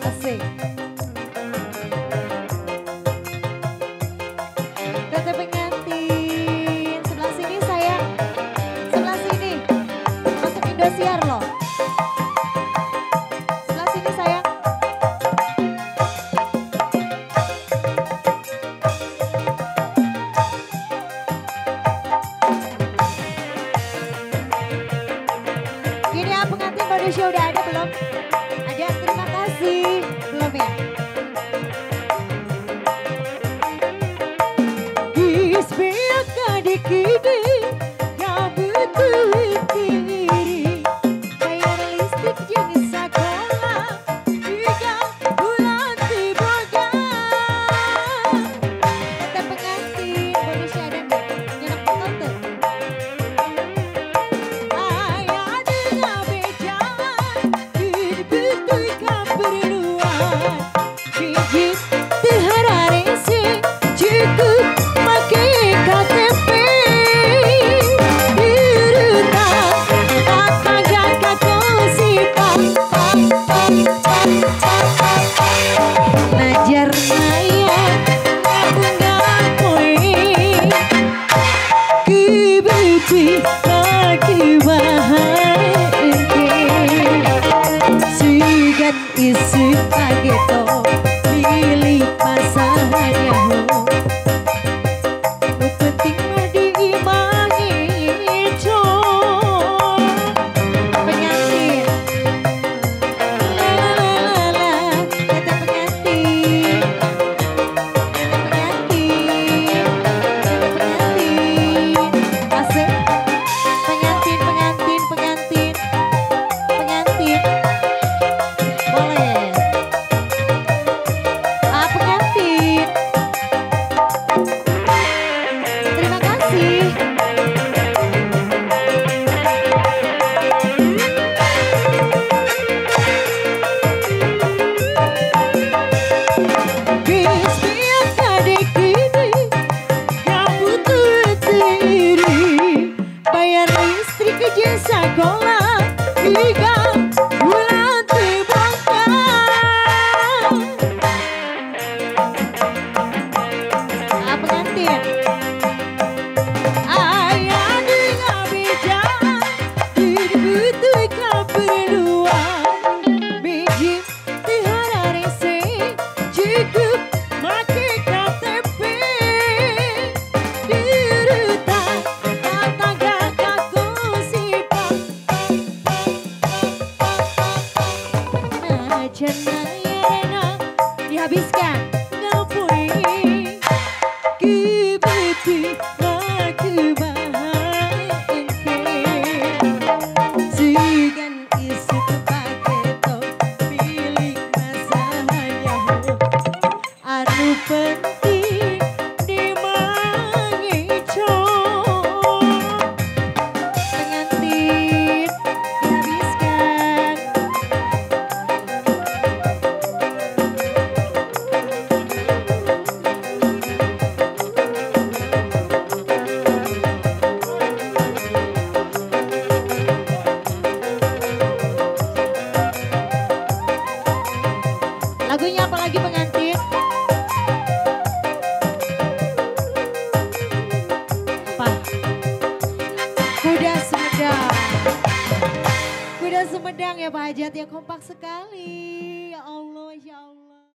Asik. Teteh pengantin sebelah sini sayang. Sebelah sini. Masuk Indosiar loh. Sebelah sini sayang. Ini ya pengantin manusia udah ada belum? Ada, terima kasih. Belum ya? Bayar listrik jeung sakola 3 bulan tiboga. Teteh pengantin manusia ada nggak? Nyenak betul tuh. Ayah dengan bejalan betul keperluan. Gigit tehararese cukup make KTP. Najar naya ngaku kibiti lagi bahagia sigan isi pageto milik masanya ho. Nu penting mah diimangi pengantin. La la la la, teteh pengantin, teteh pengantin, teteh pengantin. Asik. Pengantin, pengantin, pengantin, pengantin. Boleh. Ah, pengantin. Terima kasih. Bayar listrik jeung sakola 3 bulan tibongkar. Ah, pengantin. Ayah dengan bijak dibutuh keperluan. Biji tihararese cukup make KTP. Dirutan tetangga kaku sipang. Najan nayarena dihabiskan ngapui kibiti lagi bahagia. Sigan isi paketo milik masanya ho. Anu penting dimangico. Pengantin dihabiskan. Lagunya apa lagi pengantin? Apa? Kuda Sumedang. Kuda Sumedang ya Pak Hajat ya, kompak sekali.